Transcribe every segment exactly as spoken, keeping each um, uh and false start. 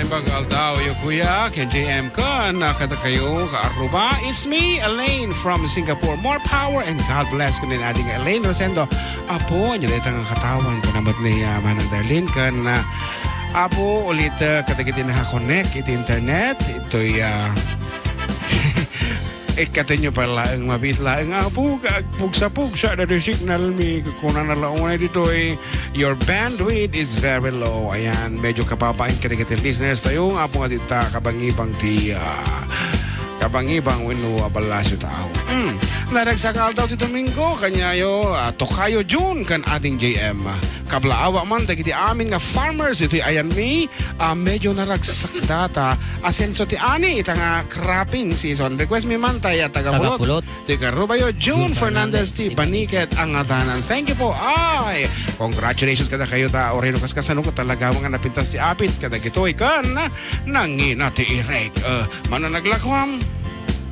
Pag-aldaw yo, kuya, ken J M, ken, ah, kadakayo, kaarruba. It's me, Elaine from Singapore. More power and God bless, kunen ading Elaine Rosendo. Apo, anya dayta nga katawan, kuna met ni, ah, Manang Darlene, ken, ah, Apo, ulit, ah, kadagiti naka-connect iti internet. Itoy, ah, Ikkatenyo pay laeng, mabiit laeng, Apo, agpugsa-pugsa daytoy signal mi. Kunana la unay ditoy, "Your bandwidth is very low." Ayan, medyo kababain kadagiti listeners tayo, Apo, nga dita kabangibang ti, ah, kabangibang wenno aballasyo tao. Mm. Naragsak nga aldaw ti Domingo, kaniayo, ah, Tokayo June, ken ading J M. Kablaawa man dagiti amin nga farmers iti ayan mi, ah, medyo naragsak data. Asenso ti ani ita nga cropping season. Request mi man tay a taga Pulot. Taga Pulot. Ti karubayo, June June Fernandez Fernandez ti ti Baniket a ngatanan. Thank you po. Ay, congratulations kadakayo ta. Oreno kas kasano ko talaga nga napintas ti apit kadagitoy ken nangina ti irek. Eh, mano naglakuam?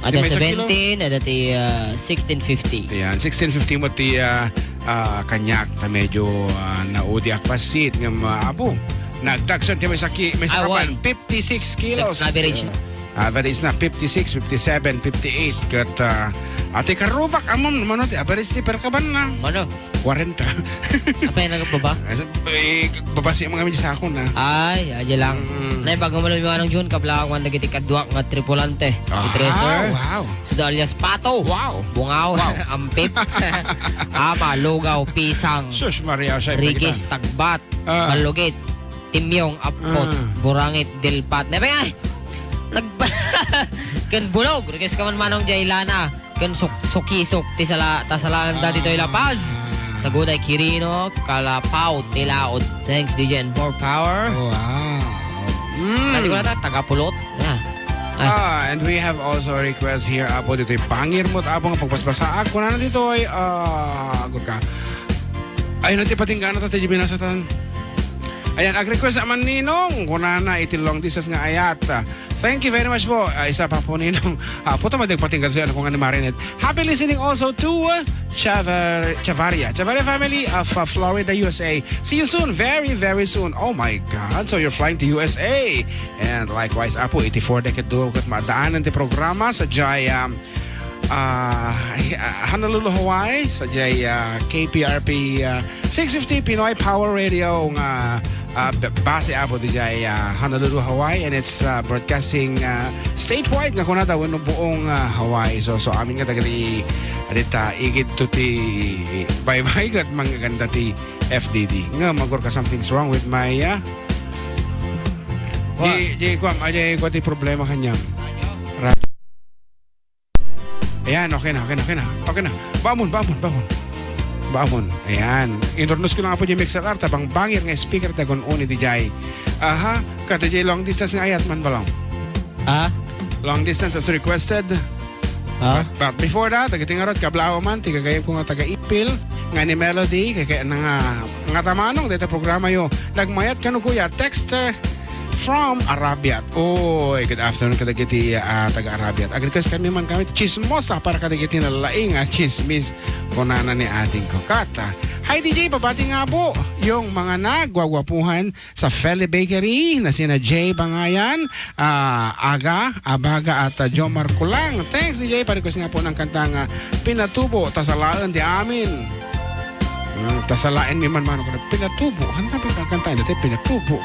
Ada Ti maysa kilo? seventeen, ada ti, ah, sixteen fifty. Ayan, sixteen fifty mo ti, ah, ah, kaniak, ta medyo, ah, naudiak pasit ngem, ah, apo. Nagdagsen ti maysa ki-, maysa Ah, kapan, why? fifty-six kilos. Average na. Average na, fifty-six, fifty-seven, fifty-eight. Ket, ah, ati karubak, amon, mano ti average ti per kaban na? Mano? Kwarenta. Apay, nagbaba? Ay, sa-, eh, babasi mo kami sa ako na. Ay, aja lang. Mm. Nay, bago mo lang yung anong June, kablawan dagiti kaduak nga tripulante. Ah, Ti Treasure. Wow. Sida alias Pato. Wow. Bungaw. Wow. Ampit. Ama, Lugaw, Pisang. Sus, Maria, sa Rigis, Tagbat. Ah. Malugit. Timyong, Apot. Ah. Burangit, Dilpat. Nebe, ay! Nag-, ken Bulog. Rigis ka man manong Jailana. Ken Suk-, Sukisuk ti sala-, ta salaen da ditoy La Paz. Ah. Saguday Kirino, Kalapaw, Tilaod. Thanks, D J, and more power. Wow. Mm. Nati ko na ta, taga Pulot. Yeah. Ah. Ah, and we have also a request here, Apo, ditoy pangirmot, Apo, nga pagbasbasaak. Kunana ditoy, ah, agod ka. Ayun, ti patinggana ta, ti binasa tan. Ayan, ag-request naman Ninong. Kunana, iti long distance nga ayat. Thank you very much po. Ah, isa pa po, Ninong. Ah, puto, madagpatinggan siya, ano, kung ano, Marinette. Happy listening also to, uh, Chavar-, Chavaria. Chavaria family of, uh, Florida, U S A. See you soon. Very, very soon. Oh my God. So you're flying to U S A. And likewise, Apo, eighty-four decade duo ket madaanan ti programa sa jay, um, uh, Honolulu, Hawaii, sa jay, uh, K P R P, uh, six fifty Pinoy Power Radio nga, uh, b-, base, Apo, di jay, uh, Honolulu, Hawaii, and it's, uh, broadcasting, uh, statewide nga kunada wenno buong, ah, Hawaii. So, so amin nga dagiti dita igid to ti baybay ket mangaganda ti F D D. Nga magor ka something's wrong with my, ah, Wa- di, di, kuam, ah, di, kuam ti problema kanyam. Ra- Ayan, okay na, okay na, okay na. Okay na. Bamon, bamon, bamon. Bamon. Ayan. Introduce ko lang po yung mixer art, tabang bangir nga speaker, tagon uni di jay. Aha, kata jay long distance nga ayat man balong. Ah? Long distance as requested. Ah? But, but before that, dagiti ngarud, kablaw man, ti gagayem ko nga taga Ipil, nga ni Melody, kay, kay, nga, nga tamanong, dito programa yo. Nagmayat kano, kuya, texter from Arabiat. Oy, good afternoon kadagiti, ah, taga Arabiat. Ag-request kami man kami, chismosa para kadagiti nalaing, ah, chismis, kunana ni ading ko. Kata, hi, D J, pabati nga po yung mga nagwagwapuhan sa Feli Bakery na sina Jay Bangayan, ah, Aga, Abaga at, ah, Jomar Kulang. Thanks, D J. Pa-request nga po ng kanta nga Pinatubo, ta salaen ti amin. Mm, ta salaen mi man, mano, kada Pinatubo. Ano na ba ang kanta? Ano tayo? Pinatubo.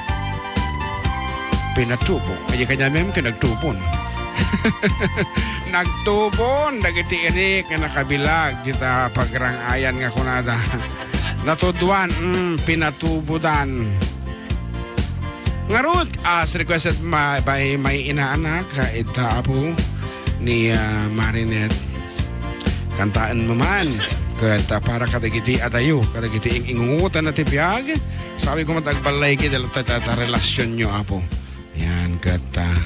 Pinatubo. Ay, kanya mem ka nagtubon. Nagtubon, dagiti irik nga nakabilag, kita pagrangayan nga kunada. Natuduan, mm, pinatubodan. Ngarud, as requested ma-, by my inaanak, ah, ita apo ni, ah, Marinette. Kantaen mo man. Ket, ah, para kadagiti adayo, kadagiti ing-ingungutan na ti biag, sabi ko, matagbalay ki, dala ta, ta, ta, relasyon nyo, apo. Yan, ket, ah,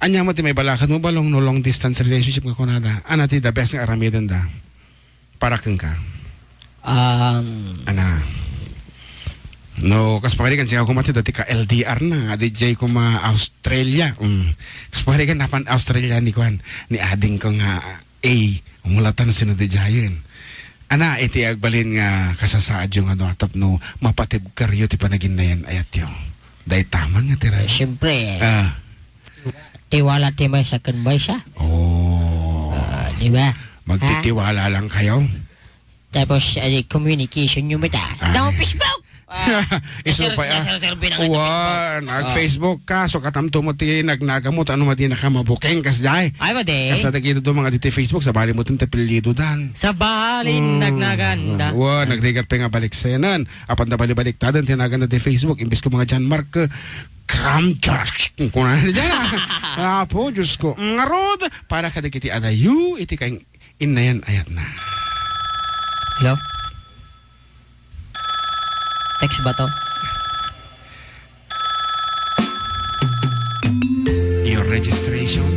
anya mo ti may balakad mo, balong no long distance relationship nga kunada. Ana ti the best nga aramiden da. Para kenka. Um, Ana. No, kas pakarigan siya kumati dati ka L D R na, nga D J kuma Australia. Mm. Kas pakarigan napan Australia ni kuan, ni ading ko nga, eh, umulatan sino di jayen. Ana, iti agbalin nga kasasaad yo nga no, tapno mapatibkaryo ti panaginayan ayatyo. Ay, taman nga ti radio. Siyempre, Ah. tiwala ti maysa ken maysa. Oh. Ah, di ba? Magtitiwala lang kayo. Tapos, eh, communication nyo mata. Ay. Daw Facebook! Ah, Isu nasir-, pa, ah. nasirserbi na nga Wa, Facebook. nag-Facebook ka, so katamto mo ti nagnagamo, ta ano madi na ka mabuking, kas jay. Ay, madi. Kas dagiti do mga diti Facebook, sabali mo ti apelyido dan. Sabali, Mm. nagnaganda. Wa, nagrigat pa nga baliksenan. Apan da bali-baliktadan, ti nagan na ti Facebook, imbes ko mga John Mark, eh, Kram, Charles, kung na dyan, ah. Apo, Diyos ko. Ngarud, para kadagiti adayo, iti kayong Innayan ayat na. Hello? Text ba to? Your registration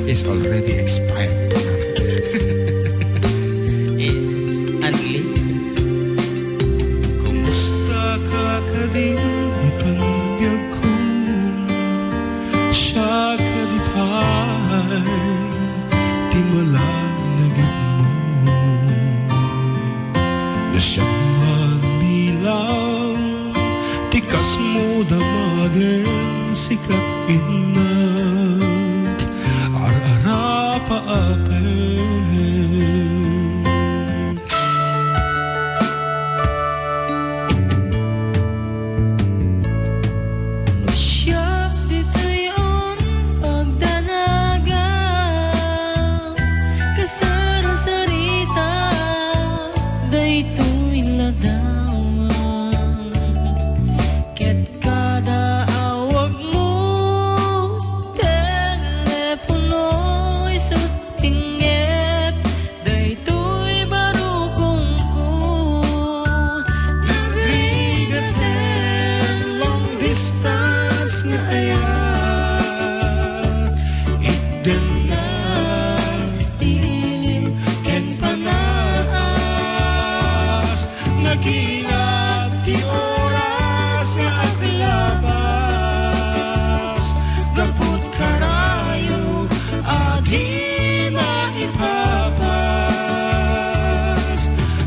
is already expired. Eh, Anli? Kumusta ka kadin itan biagkon? Siak kadi pay ti malanagitmo. No siak man bilang ti kasmo damagen sika innak, ar-arapaapen. No siak ditoy on pagdanagan, kasarsarita daytoy ladawan. Ket kada awagmo, telepono, isu Ingngep daytoy barukongko, nagrigat long distance nga ayat. Itdenna ti iliw ken panas, naginat ti oras nga aglabas. Gapu karayo a di maipapas.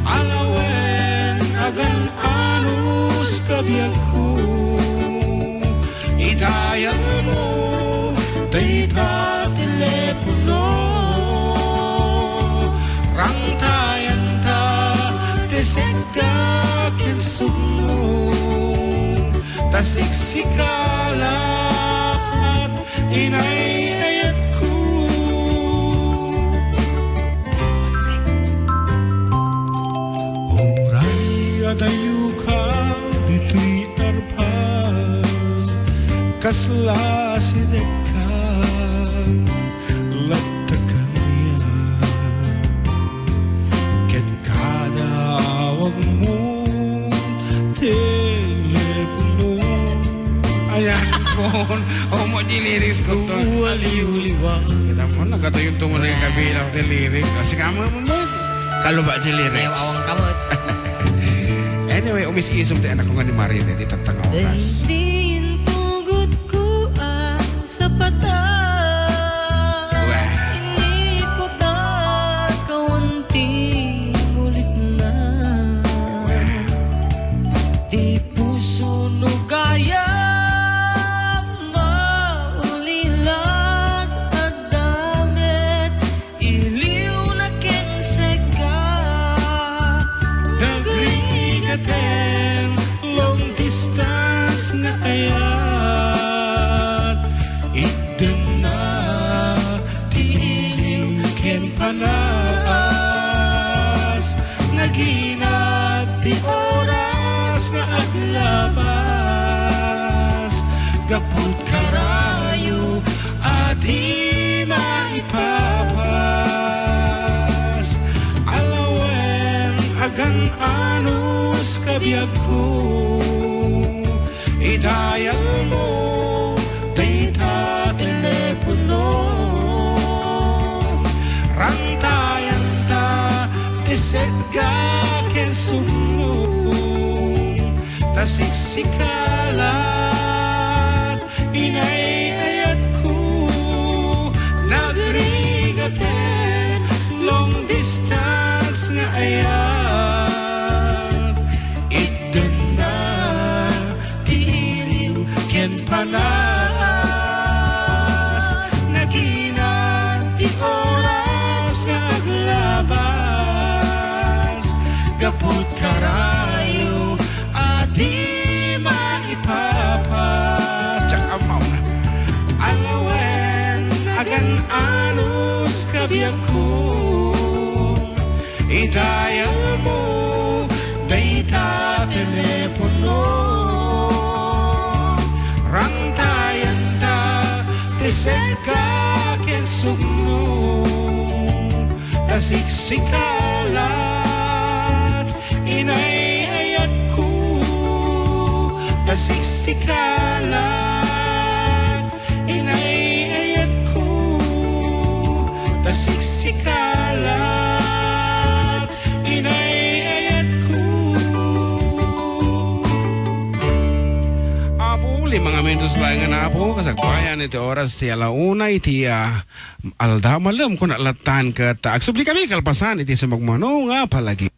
Alawen agan-anos ka biagko, idayalmo dayta telepono. Rangtayanta ti sekka ken sumno, ta siksika laeng inay-ayatko. Uray adayoka ditoy tarpag, kasla sidekka latta kaniak. Ket kada awagmo, telepono. Ayan, phone. O, mo di lyrics ko to. Aliw-liwa. Kita mo, nagkatayon to mo na yung kabilang ti lyrics. Ah, sige mo, mo, mo. Kaluba ti lyrics. Ayaw, awang kamot. Anyway, umis-isog ti anak ko nga ni Mario, di tatanga oras. Daydi intugod ko a sapatan. Wah. Inikutak awan ti mulitna. Wah. Ti puso no gayam nga ulilad adda met iliwna ken sekka. Nagrigaten long distance nga ayat. Itdenna ti iliw ken panas. Naginat ti oras nga aglabas. Gaput karayo a di maipapas. Alawen agan-anos ka biagko, idayalmo dayta telepono. Rangtayanta ti setga ken sumno, ta siksika laeng inay-ayatko. Nagrigaten long distance nga ayat. Itdenna ti Ken panas, nakinat ti oras nga aglabas, gaput karayo a di maipapas. Diak ammaw na. Alawen, agan-anos kabiakko. Idayalmo dayta telepono. Rantayenta ti sekka ken sugno. Ta siksika lat, inay-ayatko. Ta siksika lat, inay-ayatko. Ta siksika lat, inay-ayatko. Apo, lima nga minutos laeng nga, Apo, kasagpayan iti oras ti alauna iti, ah, aldaw. Malem, kuna latan ket, ah, agsubli kami kalpasan iti sumagmamano nga palagi.